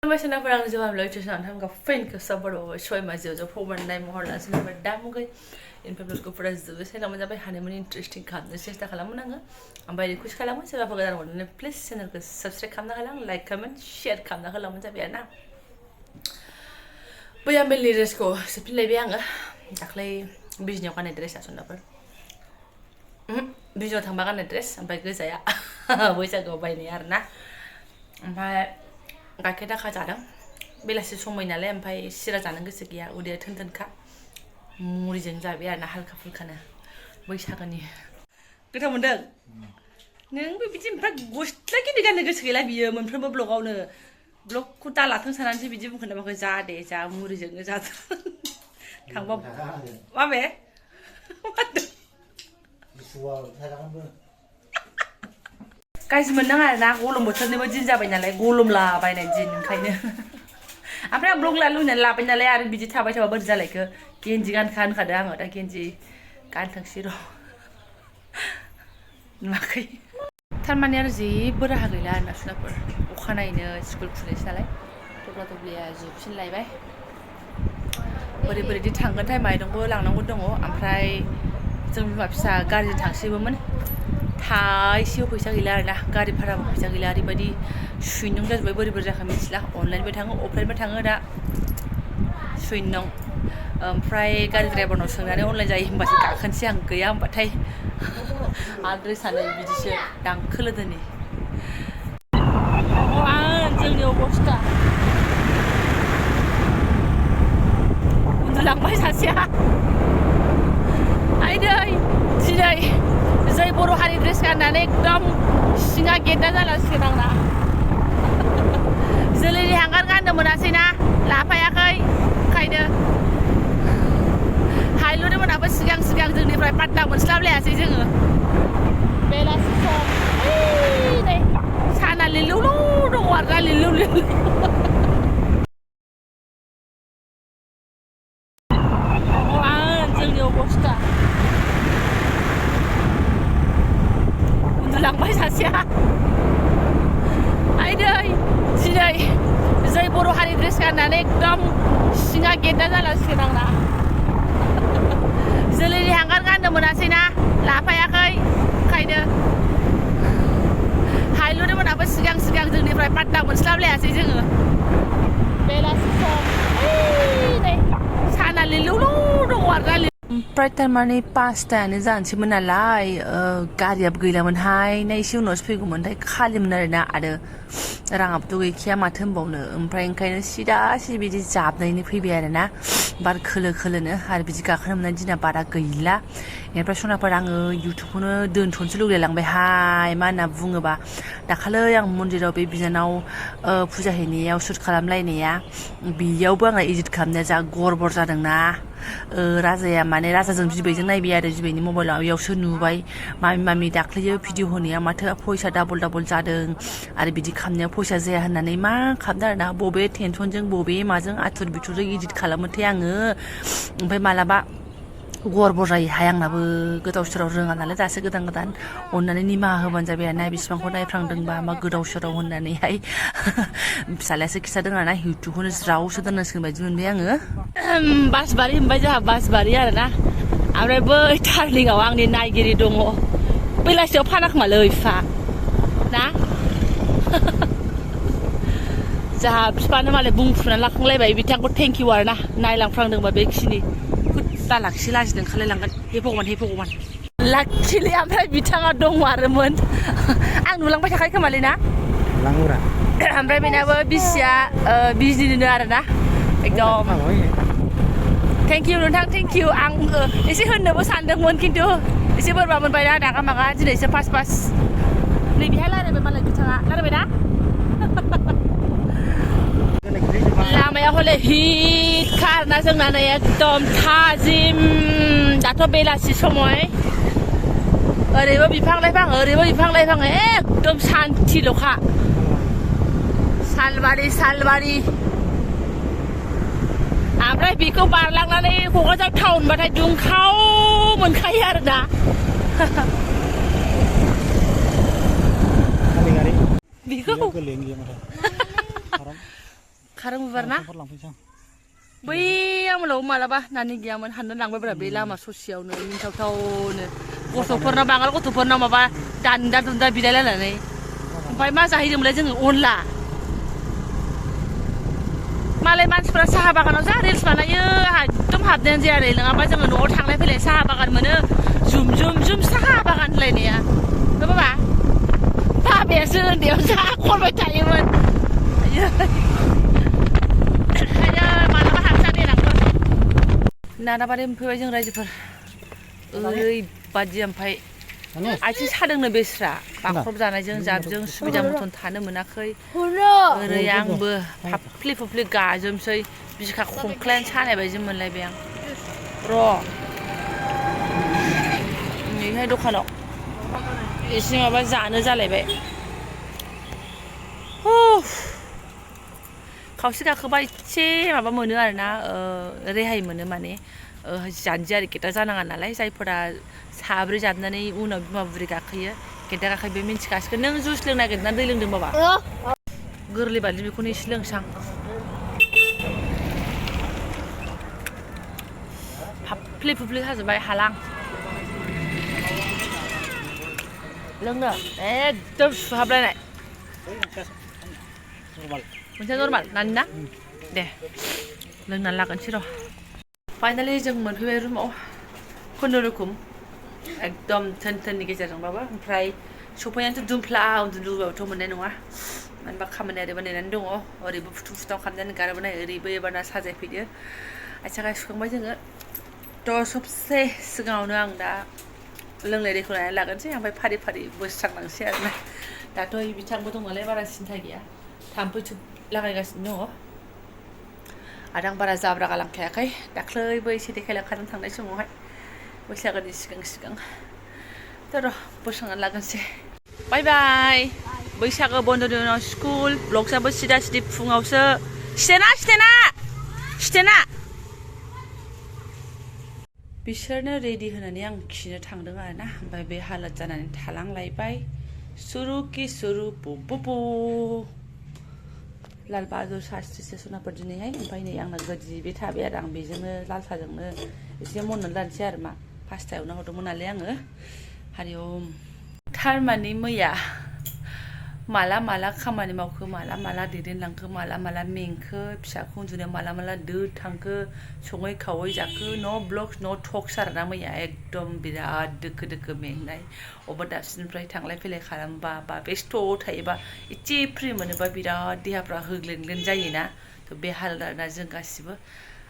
Masana parang Jobanivlog tusan ham ka friend ko sabaro shoy ma jo foman nai mohor la sina ba dam gai in peblos ko pras jo sena ma jabai hanemun interesting khamna chesta khalamun anga ambai खुश खालामो सोरबा गोदान हरनो please चेनेलखौ subscribe खालामना होलां like comment share खालामना होलांबानो जाबाय आरोना बैया मेलनि ड्रेसखौ सुफिनलायबाय आङो दाख्लै बिजनियाव गाननाय ड्रेसा सनाफोर बिजनियाव थांबा गाननाय ड्रेस ओमफ्राय गोजाया बैसागुआव बायनाय आरोना ओमफ्राय गाइखेर दाखा जादों बेलासि समय नालाय ओमफ्राय सिरा जानो गोसो गैया उदैया थोनथोनखा मुरिजों जाबाय आरोना हालखा फुलखानो बैसागोनि गोथाव मोनदों नोंबो बिदि ओमफ्राय गस्ला गिदिर गाननो गोसो गैला बियो मोनफ्रोमबो ब्लगावनो ब्लगखौ दालाथों सानानैसो बिदि बुंखोना माखो जा दे जा मुरिजोंनो जाथों थांबा माबे गाज्रि मोननाङा आरोना गलम बोथोरनिबो दिन जाबाय नालाय गलमला बायनाय दिन ओंखायनो ओमफ्राय आं ब्लग लुनानै लाबाय नालाय आरो बिदि थाबाय थाबा बोरै जालायखो गेन्जि गानखा होनखादों आङो दा गेन्जि गानथोंसै र' नुवाखै थारमाने आरो जेबो राहा गैला आरोना सुनाफोर अखानायैनो स्कुल खुलिनोसै नालाय थब्ला थब्लिया जोबफिनलायबाय बोरै बोरैदि थांगोनथाय माइरंबो लांनांगौ दङ ओमफ्राय जों बिमा फिसा गारिजों थांसैबोमोन थाइसेबो फैसा गैला आरोना गारि भाराबो फैसा गैला ओरैबायदि सुइनं जाजोब्बाय बोरै बोरै जाखो मिथिला अनलाइनबो थाङो अफलाइनबो थाङो दा सुइनं ओमफ्राय गारि ड्राइभारनाव सोंनानै अनलाइन जायो होनबासो गाखोनोसै आं गैया होनबाथाय आरो ड्रेसानो बिदिसो दांखोलोदोनि जोंनि अबस्था उन्दुलांबाय सासेया आइदै दिनै जै बर' हारि ड्रेस गाननानै एकदम सिङा गेद्दा जालांसिगोन आंना जोलैनि हांगार गाननो मोनासैना लाफायाखै ओंखायनो हायलुनि मोनाबो सिगां जोंनिफ्राय पात्ता मोनस्लाबलायासै जोङो बेलासि सम नै साना लिलुलु दङ आरोना लिलु जोंनि अबस्था उन्दुलांबाय सासेया आइदै दिनै जै बर' हारि ड्रेस गाननानै एकदम सिङा गेद्दा जालांसिगोन आंना जोलैनि हांगार गाननो मोनासैना लाफायाखै ओंखायनो हायलुनि मोनाबो सिगां जोंनिफ्राय पात्ता मोनस्लाबलायासै जोङो बेलासि सम नै साना लिलुलु दङ आरोना ओमफ्राय थारमाने पासतायानो जानोसैमोन नालाय गारियाबो गैलामोनहाय ना एसे उनावसो फैगौमोनथाय खालिमोन आरोना आरो राङाबोथ' गैखाया माथो होनबावनो ओमफ्राय ओंखायनो सिदा बिदि जाबनायनि फैबाय आरोना बार खोलो खोलोनो आरो बिदि गाखोनो मोननाय दिना बारा गैला ओमफ्राय सनाफोर आङो इउटुबखौनो दोनथ'नोसो लुगैलांबायहाय मा होनना बुङोबा दाखालै आं मन्दिराव बे बिनानाव फुजा हैनायाव सुट खालामलायनाया बेयावबो आंना इडिट खालामनाया जा गरबर जादोंना राजाया माने राजाजों बिबैजों नायबाय आरो बिबैनि मबाइलाव बेयावसो नुबाय मामि दाख्लैयो भिडिअ होनाया माथो फैसा डाबल जादों आरो बिदि खालामनायाव फैसा जाया होननानै मा खालामदों आरोना बबे टेनसनजों बबे माजों आथुर बिथुरजों इडिट खालामोथाय आङो ओमफ्राय मालाबा गरबर जायोहाय आंनाबो गोदाव सोराव रोङा नालाय दासो गोदान अननानै निमाहा होबानो जाबाय आरोना बेसिबांखौ नायफ्रांदोंबा मा गोदाव सोराव होननानैहाय फिसालायासो खिथादों आरोना इउटुबखौनो ज्रावसो दोननांसिगोन बायदि मोनबाय आङो बासबारि होनबाय जोंहा बासबारि आरोना ओमफ्राय बै टार्निंआव आंनि नायगिरि दङ बेलासियाव फानाखोमालै बिफा ना जोंहा बिफानो मालाय बुंफ्रुनानै लाखांलायबाय बिथांखौ थेंकिउ आरोना नायलांफ्रांदोंबा बेखिनि दा लाखि लाजिनो ओंखारलायलांगोन हे भगबान लाखिलि ओमफ्राय बिथाङा दङ आरोमोन आं नुलांबाय थाखायो खोमालै ना ओमफ्राय बेनाबो बिसिया बिजनिनो आरोना एकदम थेंकिउ नोंथां थेंकिउ आं एसे होननोबो सानदोंमोन खिन्थु एसे बोरबा मोनबायना दागा मागा दिनैसो फार्स्ट नै बेहाय रायलायबाय मालाय बिथाङा रायलायबाय ना लामाया हले हिट खारना जोंना नै एकदम थाजिम दाथ' बेलासि समय ओरैबो बिफां लाइफां एकदम सान्थिल'खा सालबारि ओमफ्राय बेखौ बारलांनानै क'क्राझार टाउनबाथाय दुंखाव मोनखायो आरोना बेखौ खारं बिबार ना बैयाव मोलाव मालाबा नानि गैयामोन हाननो लांबायब्रा बे लामा ससेयावनो मिन्थावथावनो गथ'फोरनाव बांगाल गथ'फोरनाव माबा दान्दा दुन्दा बिलायलायनानै ओमफ्राय मा जाहैदोंमोनलाय जोङो अनला मालाय मानसिफ्रा साहा बागानाव जा रिल्स बानायो आंहा एकदम हाबनायानो जाया आरो नङाबा जोङो न'आव थांलाय फैलाय साहा बागान मोनो जुम जुम जुम साहा बागान होनलायनाया बाबा बाबायासो उन्दैयाव जा खनबाय थायोमोन मालाबा हाबसा देनांफोर नानाबारि मोनफैबाय जों रायजोफोर ओरैबादि ओमफ्राय आथिं सादोंनो बेस्रा बाख्रब जानायजों जाबजों सुबिदा मथन थानो मोनाखै ओरै आंबो फाफ्लि फुफ्लि गाजोबसै बिखा खंख्लायानो सानाय बायदि मोनलायबाय आं र' नैहाय दखानाव एसे माबा जानो जालायबाय खावसे गाखोबा एसे माबा मोनो आरोना रेहाय मोनो माने जानजि आरो गेटा जानाङा नालाय जायफोरा साब्रै जाबनानै उनाव बिमा बुरि गाखोयो गेटा गाखोयो बे मिन्थिखासिगोन नों जुइस लोंनो नागिरदोंना दै लोंदों बाबा गोरलै बादि बेखौनो एसे लोंसां फाफ्लि फुफ्लि जाजोब्बाय हालां लोंनो एकदम सुहाबलायनाय मोनसे नर्माल नानि ना दे लोंनानै लागोनसै र' फाइनालि जों मोनफैबाय रुमाव खुनुरुखुम एकदम थोन थोननि गेजेरजोंबाबो ओमफ्राय सफैनानैथ' दुमफ्ला उन्दुलुबाबोथ' मोननाय नङा मानो होनबा खामानिया ओरैबो नेनानै दङ ओरैबो फुथुं फुथाव खालामनानै गारबोनाय ओरैबो एबारना साजायफैदो आथिं आखाइ सुखांबाय जोङो थ' सबसे सिगाङावनो आं दा लोंनाय दैखौ लानानै लागोनसै ओमफ्राय फारि फारि बोस्रांलांसै आरोना दाथ' बिथांबो दं नालाय बारा सिन्था गैया थाम्फै थुब लागायगासिनो दङ आरो आं बारा जाब्रा गालांखायाखै दाख्लैबो एसे देखायलांखादों थांनाय समावहाय बैसागोनि सिगां थ' र' बोस्रांनानै लागोनसै बाय बाय बैसागो बन्द'नि उनाव स्कुल ब्लगसाबो सिदा सिदि फुङावसो सिथेना बिसोरनो रेडि होनानै आं खिनो थांदों आरोना ओमफ्राय बे हालत जानानै थालांलायबाय सुरु कि सुरु बु लाल बाहादुर शास्त्री स्टेसनाफोर दिनैहाय ओमफ्राय नै आंना गोदि बे थाबाय आरो आं बेजोंनो लाल साहाजोंनो एसे मननानै लानोसै आरो मा पासतायावनो हरदोंमोन नालाय आङो हारिओम थारमाने मैया माला खामानि मावखो माला दैदेनलांखो माला मेंखो फिसाखौ उन्दुनायाव माला दो थांखो सङै खावै जाखो न' ब्लग्स न' टक्स आरोना मैया एकदम बिराद दोखो मेंनाय अबेबा दाबसेनिफ्राय थांलाय फैलाय खालामबा बा बेस्थ' थायोबा एसे फ्रि मोनोबा बिराद देहाफ्रा होग्लेन जायोना थ' बे हालोद आरोना जों गासिबो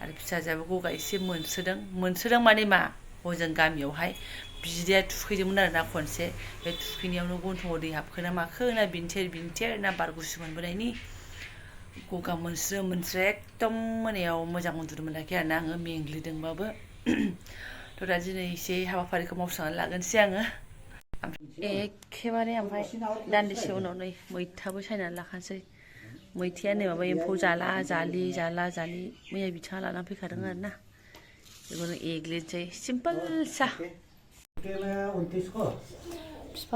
आरो फिसाजोआबो गगा एसे मोनसोदों माने मा हजों गामियावहाय बिदाया थुखैदोंमोन आरोना खनसे बे थुखैनायावनो गन्थंआव दै हाबखोना माखो ना बिनथेर ना बार गुसु मोनबोनायनि गगा मोनस्रो एकदम मोनायाव मोजां उन्दुनो मोनाखै आरोना आङो मेंग्लिदोंबाबो थ' दा दिनै एसे हाबाफारिखौ मावस्रांनानै लागोनसै आङो एखेबारे ओमफ्राय दान्दिसे उनाव नै मैथाबो सायनानै लाखानोसै मैथाया नै माबा एम्फौ जाला जालि मैया बिथाङा लानानै फैखादों आरोना बेखौनो एग्लिनोसै सिम्पोल सा बिफा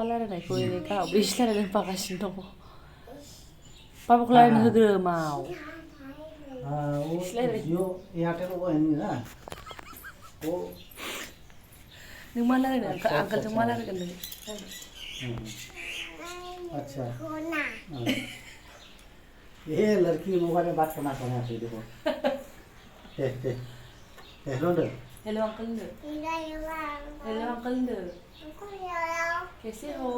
रायलायनायखौ ओरै गाहायाव बेसे रायलायनो बागासिनो दङ बाबाखौ रायलायनो होग्रो माव नों मा रायलायनो आंकालजों मा रायलायगोन नों अच्छा ये लड़की मोबाइल में बात करना चाहते हैं देखो हेलो अंकल हेलो अंकल कैसे हो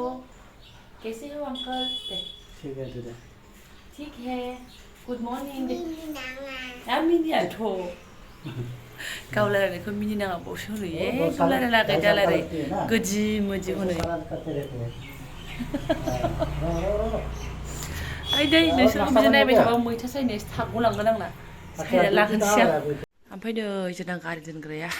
अंकल ठीक है गुड मॉर्निंग मिनियाथ' गाव रायलायनायखौ मिनिनाङा बावसो होनोयो गाव रायलायनाङाखै दा रायलाय गोदि मोदि होनो ओइ दै नोंसोरखौ बिदि नायबाय थाबा मैथा सायनो थाग'लांगोन आंना सायना लागोनसै आं ओमफ्राय नै जोंना गारि दोनग्राया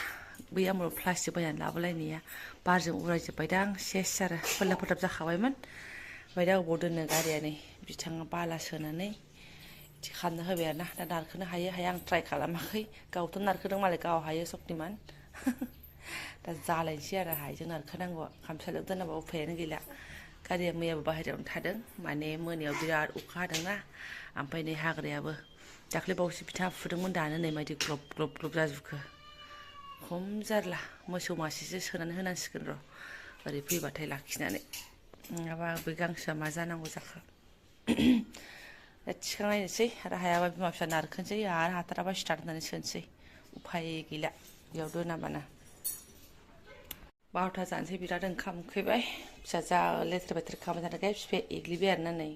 बै आमोलाव प्लास्टिक बायनानै लाबोलायनाया बारजों उरायजोब्बायदां सेस आरो फोरलाब जाखाबायमोन ओमफ्राय दा अबाव दोननो गारिया नै बिथाङा बाला सोनानै बिदि खालामना होबाय आरोना दा नारखोनो हायो हाया आं ट्राइ खालामाखै गावथ' नारखोदों मालाय गाव हायो सक्तिमान दा जालायनोसै आरो हायजों नारखोनांगौआ खामसालियाव दोनाबा उफायानो गैला गारिया मैयाबो बाहेरायावनो थादों माने मोनायाव बिराद अखा हादोंना ओमफ्राय नै हाग्रायाबो दाख्लै बावैसो बिथा फुदोंमोन दानो नै मायदि ग्लब ग्लब ग्लब जाजोबखो खम जारला मोसौ मासेसो सोनानै होनांसिगोन र' ओरै फैबाथाय लाखिनानै नङाबा बै गांसोआ मा जानांगौ जाखो थिखांनायनोसै आरो हायाबा बिमा फिसा नारखोनसै आरो हाथाराबा स्टार्ट होनानै सोनोसै उफाय गैला बेयाव दोनाबाना 12था जानोसै बिराद ओंखाम उखैबाय फिसा जा लेथ्रा बेथ्रा खालामबाय थानायखाय बिफाया एग्लिबाय आरोना नै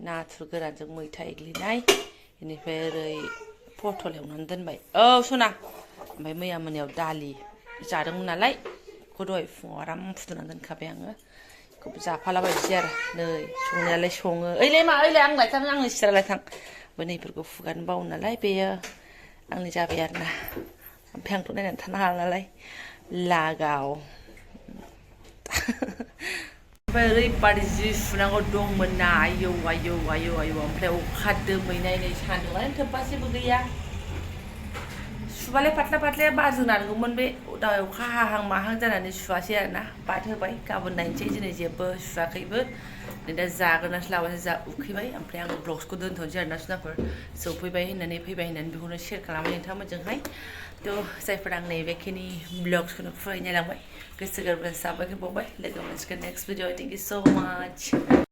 नाथुर गोरानजों मैथा एग्लिनाय बेनिफ्राय ओरै पटल एवनानै दोनबाय औ सना ओमफ्राय मैया मोनायाव दालि जादोंमोन नालाय बेखौ दहाय फुङाव आराम फुदुंनानै दोनखाबाय आङो बेखौ जाफालाबायसै आरो नै संनायालाय सङो ओइलाय मा ओइलाय आं लायथां आंनि सिथ्रा लायथां ओमफ्राय नैफोरखौ फुगारनो बावो नालाय बेयो आंनि जाबाय आरोना ओमफ्राय आंथ' नायनानै थानो हाला नालाय लागाव ओमफ्राय ओरैबादि जि सुनांगौ दंमोन ना आयौ आयौ आयौ आयौ ओमफ्राय अखा दोमैनाय नै सान्दुंआनो थोबबासेबो गैया सुबालाय फाथ्ला फाथ्लाया बारजों नांगौमोन बे अखा हाहां माहां जानानै सुवासै आरोना बाद होबाय गाबोन नायनोसै दिनै जेबो सुवाखैबो नै दा जाग्रोनासो लाबासो जा उखैबाय ओमफ्राय आं ब्लग्सखौ दोनथ'नोसै आरोना सुनाफोर सौफैबाय होननानै फैबाय होननानै बेखौनो शेयार खालामबाय नोंथांमोनजोंहाय थ' जायफोर आं नैबेखिनि ब्लग्सखौनो फुरायै नायलांबाय गोसो गोरबोनिफ्राय साबायखर बावबाय लोगो मोनसिगोन नेक्स्ट भिडिअ थेंक इउ सो माच